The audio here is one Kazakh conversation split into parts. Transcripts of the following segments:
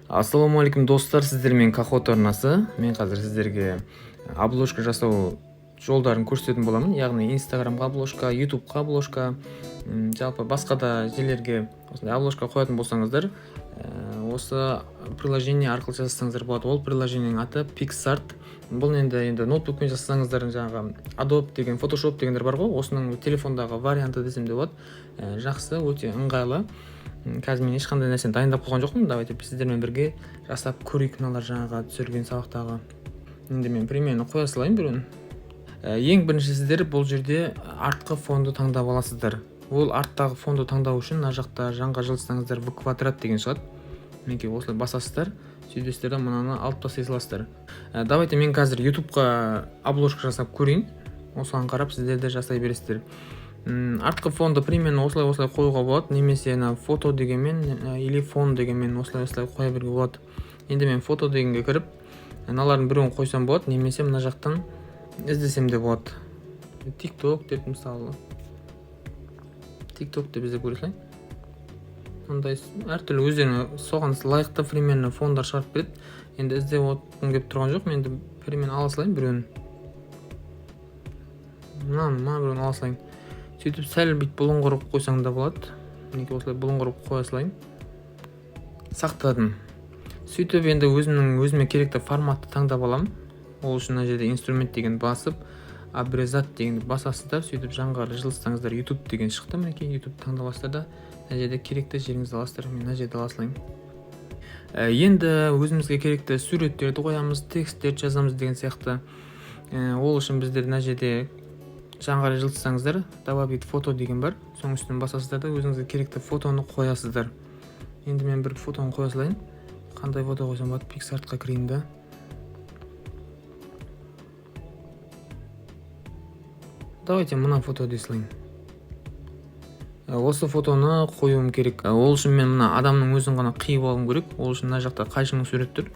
Ассалаумағалейкум, достар! Сіздермен Кахот арнасы. Мен қазір сіздерге обложка жасау жолдарын көрсететін боламын, яғни Инстаграмға обложка, Ютубқа обложка, жалпы басқа да жерлерге осындай обложка қоятын болсаңыздар, осы приложение арқылы жасасаңыздар болады. Ол приложениенің аты PicsArt. Бұл енді ноутбукпен жасасаңыздар, жаңағы Adobe деген, Photoshop дегендер бар ғой, осының телефондағы варианты десем де болады. Жақсы, өте ыңғайлы. Қазір мен ешқандай нәрсені дайындап қойған жоқпын. Давайте сіздермен бірге жасап көрейік мыналар жаңағы түсірген сабақтағы. Енді мен примерно қоя салайын біреуін. Ең бірінші сіздер бұл жерде артқы фонды таңдап аласыздар. Ол арттағы фонды таңдау үшін мына жақта жанға жылжытсаңыздар, в квадрат деген шығады. Мінекей, осылай басасыздар, сөйтесіздер да, мынаны алып тастай саласыздар. Давайте мен қазір Ютубқа обложка жасап көрейін, осыған қарап сіздер де жасай бересіздер. Артқы фонды примерно осылай осылай қоюға болады немесе ана фото дегенмен или фон дегенмен осылай осылай қоя беруге болады. Енді мен фото дегенге кіріп, мыналардың біреуін қойсам болады немесе мына жақтан іздесем де болады. Тикток деп, мысалы, Тикток деп іздеп көре салайын. Мындай әртүрлі өздеріне соған лайықты примерно фондар шығарып береді. Енді іздеп отырғым келіп тұрған жоқ, мен енді примерно ала салайын біреуін, мынаны, мына біреуін ала салайын. Сөйтіп сәл бүйтіп бұлыңғыр қылып қойсаң да болады. Мінекей, осылай бұлыңғыр қылып қоя салайын. Сақтадым. Сөйтіп енді өзімнің өзіме керекті форматты таңдап аламын. Ол үшін мына жерде инструмент деген басып, обрезать дегенді басасыздар. Сөйтіп жанға жылжытсаңыздар, YouTube деген шықты. Мінекей, YouTube таңдап аласыздар да, мына жерде керекті жеріңізді аласыздар. Мен мына жерде ала салайын. Енді өзімізге керекті суреттерді қоямыз, тексттерді жазамыз деген сияқты. Ол үшін біздер мына жерде жанға қарай жылжытсаңыздар, добавить фото деген бар, соның үстінен басасыздар да, өзіңізге керекті фотоны қоясыздар. Енді мен бір фотоны қоя салайын. Қандай фото қойсам болады? PicsArt-қа кірейін да. Давайте мына фото дей салайын. Осы фотоны қоюым керек. Ол үшін мен мына адамның өзін ғана қиып алуым керек. Ол үшін мына жақта қайшының суреті тұр,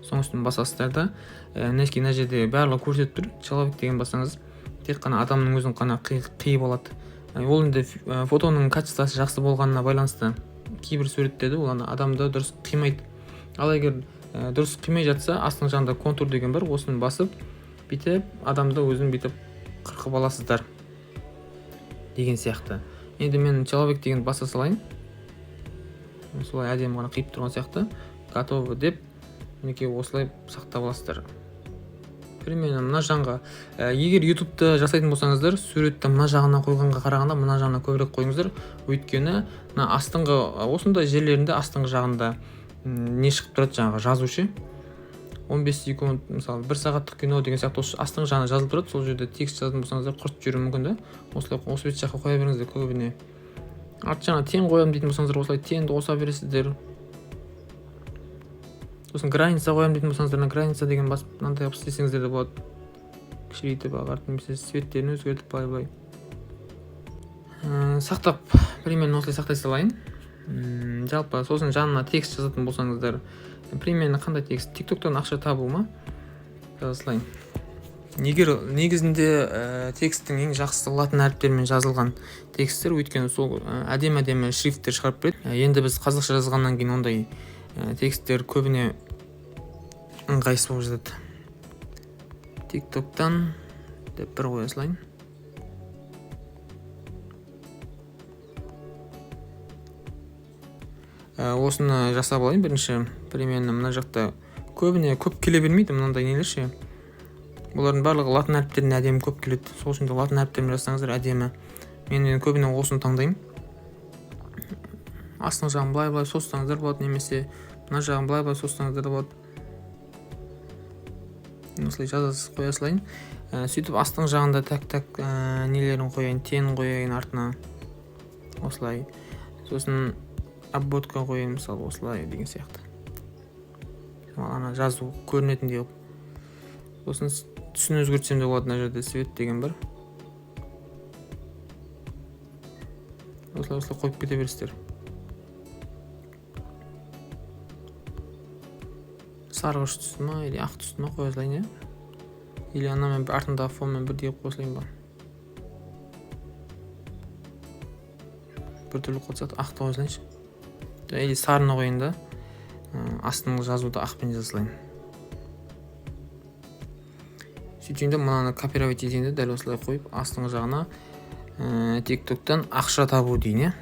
соның үстін басасыздар да, мінекей, мына жерде барлығы көрсетіп тұр. Человек деген бассаңыз, тек қана адамның өзін ғана қиып алады. Ол енді фотоның качествосы жақсы болғанына байланысты. Кейбір суреттерде ол ана адамды дұрыс қимайды. Ал егер дұрыс қимай жатса, астыңғы жағында контур деген бар, осыны басып, бүйтіп адамды өзін бүйтіп қырқып аласыздар деген сияқты. Енді мен человек деген баса салайын, осылай әдемі ғана қиып тұрған сияқты. Готово деп, мінекей, осылай сақтап аласыздар. Примерно мына жағға, егер Ютубты жасайтын болсаңыздар, суретті мына жағына қойғанға қарағанда мына жағына көбірек қойыңыздар, өйткені мына астыңғы осындай жерлерінде, астыңғы жағында не шығып тұрады, жаңағы жазу ше, 15 секунд, мысалы, бір сағаттық кино деген сияқты, осы астыңғы жағына жазылып тұрады. Сол жерде текст жазатын болсаңыздар, құртып жіберуі мүмкін да. Осылай осы бет жаққа қоя беріңіздер көбіне. Арт жағына тең қоямын дейтін болсаңыздар, осылай теңді қоса бересіздер. Сосын граница қоямын дейтін болсаңыздар, мына граница деген басып, мынандай қылып істесеңіздер де болады, кішірейтіп, ағартып немесе цветтерін өзгертіп, былай былай. Сақтап, примерно осылай сақтай салайын. Жалпы сосын жанына текст жазатын болсаңыздар, примерно қандай текст? Тиктоктан ақша табу ма, жаза салайын. Егер негізінде тексттің ең жақсысы латын әріптерімен жазылған тексттер, өйткені сол әдемі әдемі шрифттер шығарып береді. Енді біз қазақша жазғаннан кейін ондай тексттер көбіне ыңғайсыз болып жатады. Тиктоктан деп бір қоя салайын. Осыны жасап алайын бірінші. Примерно мына жақта көбіне көп келе бермейді мынандай нелер ше, бұлардың барлығы латын әріптеріне әдемі көп келеді. Сол үшін де латын әріптерімен жазсаңыздар әдемі. Мен енді көбіне осыны таңдаймын. Астыңғы жағын былай былай созсаңыздар болады немесе мына жағын былай былай созсаңыздар да болады. Осылай жаза қоя салайын. Сөйтіп астыңғы жағында так так нелерін қояйын, тен қояйын артына осылай, сосын обводка қояйын, мысалы, осылай деген сияқты, ана жазу көрінетіндей қылып. Сосын түсін өзгертсем де болады, мына жерде цвет деген бар, осылай осылай қойып кете бересіздер. Сарғыш түсті ма или ақ түсті ма қоя салайын, иә, или анамен артындағы фонмен бірдей қылып қоя салайын ба, біртүрлі қойса, ақты қоя салайыншы или сарыны қояйын да. Астыңғы жазуды ақпен жаза салайын. Сөйтейін де, мынаны копировать етейін де, дәл осылай қойып астыңғы жағына TikTok'тан ақша табу дейін, иә.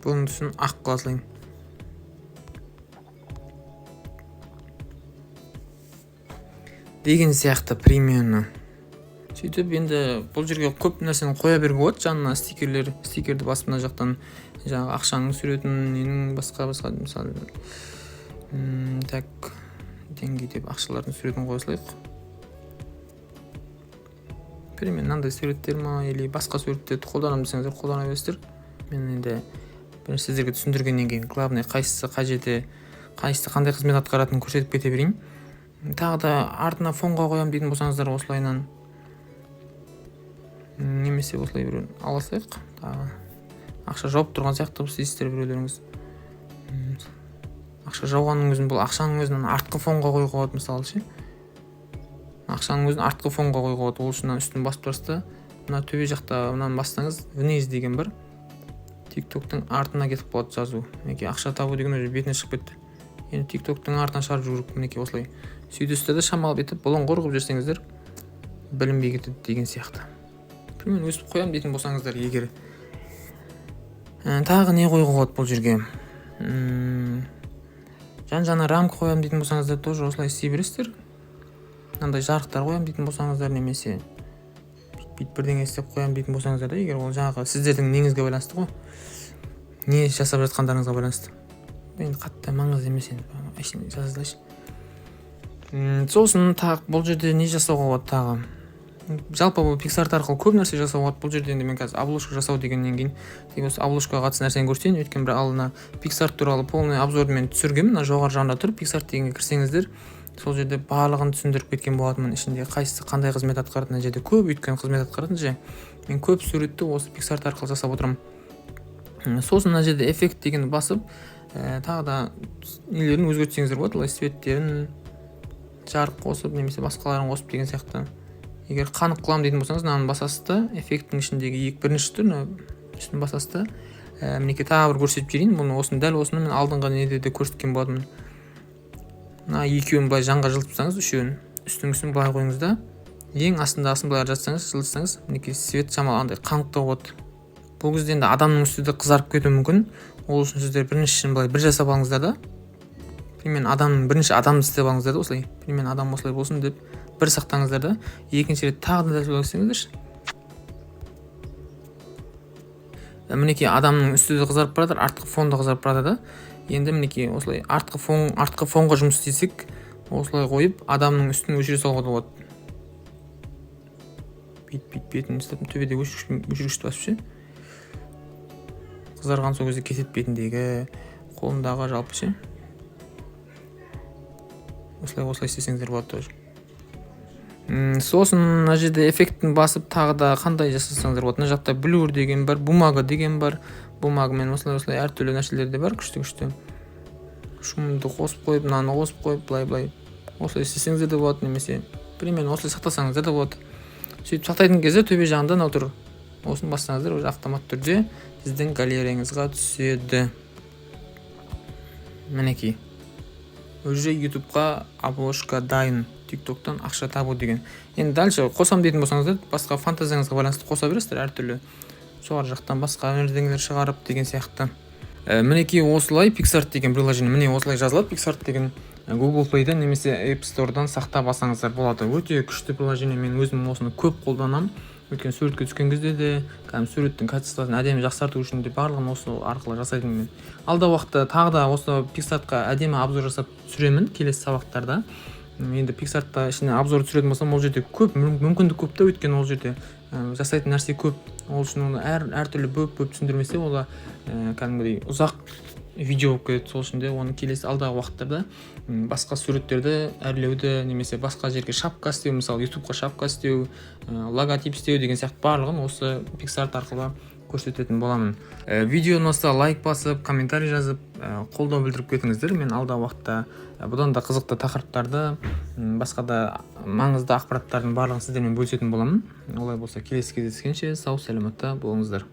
Бұның түсін ақ қыла салайын. Деген сияқты примерно. Сөйтіп енді бұл жерге көп нәрсені қоя беруге болады. Жанына стикерлер, стикерді басып мына жақтан жаңағы ақшаның суретін, ненің басқа-басқа, мысалы, так, деньги деп ақшалардың суретін қоя салайық. Примерно мынандай суреттер ма, или басқа суреттерді қолданамын десеңіздер қолдана бересіздер. Мен енді бірінші сіздерге түсіндіргеннен кейін главный қайсысы қай жерде, қайсысы қандай қызмет атқаратынын көрсетіп кете берейін. Тағы да артына фонға қоямын дейтін болсаңыздар осылайынан, немесе осылай біреуін ала салайық. Тағы ақша жауып тұрған сияқты қылып істейсіздер біреулеріңіз. Ақша жауғанның өзін, бұл ақшаның өзін артқы фонға қоюға болады, мысалы ше. Ақшаның өзін артқы фонға қоюға болады. Ол үшін мына үстін басып тұрасыз да, мына төбе жақта мынаны бассаңыз, вниз деген бір TikTok'тың артына кетіп қалады жазу. Мінекей ақша табу деген уже бетіне шығып кетті. Енді TikTok'тың артына шығарып жүру керек, мінекей осылай. Сөйтесіздер де шамалы бүйтіп бұлыңғыр қылып жүрсеңіздер білінбей кетеді деген сияқты. Примерно өсіп қоямын дейтін болсаңыздар егер. Тағы не қоюға болады бұл жерге? Жан-жағына рамка қоямын дейтін болсаңыздар тоже осылай істей бересіздер. Мынандай жарықтар қоямын дейтін болсаңыздар, немесе бүйтіп бірдеңе істеп қоямын дейтін болсаңыздар да, егер ол жаңағы сіздердің неңізге байланысты ғой, не жасап жатқандарыңызға байланысты. Енді қатты маңызды емес енді, әшейін жаза салайыншы. Сосын тағы бұл жерде не жасауға болады тағы? Жалпы бұл PicsArt арқылы көп нәрсе жасауға болады. Бұл жерде енді мен қазір обложка жасау дегеннен кейін тек осы обложкаға қатысты нәрсені көрсетейін. Өйткені бір алдына PicsArt туралы полный обзорды мен түсіргенмін. Мына жоғары жағында тұр, PicsArt дегенге кірсеңіздер, сол жерде барлығын түсіндіріп кеткен болатынмын. Ішінде қайсысы қандай қызмет атқаратыны, мына жерде көп өйткені қызмет атқаратын ше. Мен көп суретті осы PicsArt арқылы жасап отырамын. Сосын мына жерде эффект дегенді басып, тағы да нелерін өзгертсеңіздер болады. Былай светтерін жарық қосып, немесе басқаларын қосып деген сияқты. Егер қанық қыламын дейтін болсаңыз, мынаны басасыз да, эффекттің ішіндегі бірінші түр, мына үстін басасыз да, мінекей тағы бір көрсетіп жіберейін. Бұны осыны, дәл осыны мен алдыңғы неде де көрсеткен болатынмын. Мына екеуін былай жанға жылытсаңыз, үшеуін үстіңгісін былай қойыңыз да, ең астындағысын былай жатсаңыз, жылытсаңыз, мінекей свет шамалы андай қанықтау болады. Бұл кезде енді адамның үсті де қызарып кетуі мүмкін. Ол үшін сіздер біріншісін былай бір жасап алыңыздар да, примерно адамның бірінші адамды істеп алыңыздар да, осылай примерно адам осылай болсын деп бір сақтаңыздар да, екінші рет тағы да дәл солай істеңіздерші. Мінекей адамның үсті де қызарып бара жатыр, артқы фон да қызарып бара жатыр да. Енді мінекей осылай артқы фонға жұмыс істесек, осылай қойып адамның үстін өшіре салуға да болады. Бүйтіп, бүйтіп бетін ұстап, төбеде өшіргішті басып ше. Қызарған сол кезде кетеді бетіндегі, қолындағы жалпы ше. Осылай, осылай істесеңіздер болады тоже. Сосын мына жерде эффектін басып тағы да қандай жасасаңыздар болады. Мына жақта блюр деген бар, бумага деген бар. Бумагамен осылай осылай әртүрлі нәрселер де бар, күшті күшті. Шумды қосып қойып, мынаны қосып қойып, былай былай осылай істесеңіздер де болады, немесе примерно осылай сақтасаңыздар да болады. Сөйтіп сақтайтын кезде төбе жағында мынау тұр. Осыны бассаңыздар уже автомат түрде сіздің галереяңызға түседі. Мінекей. Уже YouTube'ға обложка дайын. TikTok'тан ақша табу деген. Енді дальше қосам дейтін болсаңыздар, басқа фантазияңызға байланысты қоса бересіздер әртүрлі. Жоғары жақтан басқа бірдеңелер шығарып деген сияқты. Мінекей осылай PicsArt деген приложение, міне осылай жазылады. PicsArt деген Google Play'ден немесе App Store'дан сақтап алсаңыздар болады. Өте күшті приложение, мен өзім осыны көп қолданамын. Өйткені суретке түскен кезде де, кәдімгі суреттің качествосын әдемі жақсарту үшін де барлығын осы арқылы жасайтынмын мен. Алдағы уақытта тағы да осы PicsArtқа әдемі обзор жасап түсіремін келесі сабақтарда. Енді PicsArtта ішіне обзор түсіретін болсам, ол жерде көп мүмкіндік көп та, өйткені ол жерде жасайтын нәрсе көп. Ол үшін оны әртүрлі бөліп-бөліп түсіндірмесе, ол кәдімгідей ұзақ видео болып кетеді. Сол үшін де оны келесі алдағы уақыттарда басқа суреттерді әрлеуді немесе басқа жерге шапка істеу, мысалы YouTube'ға шапка істеу, логотип істеу деген сияқты барлығын осы PicsArt арқылы көрсететін боламын. Видео ұнаса лайк басып, комментарий жазып, Қолдау білдіріп кетіңіздер. Мен алдағы уақытта бұдан да қызықты тақырыптарды, басқа да маңызды ақпараттардың барлығын сіздермен бөлісетін боламын. Олай болса, келесі кездескенше сау саламатта болыңыздар.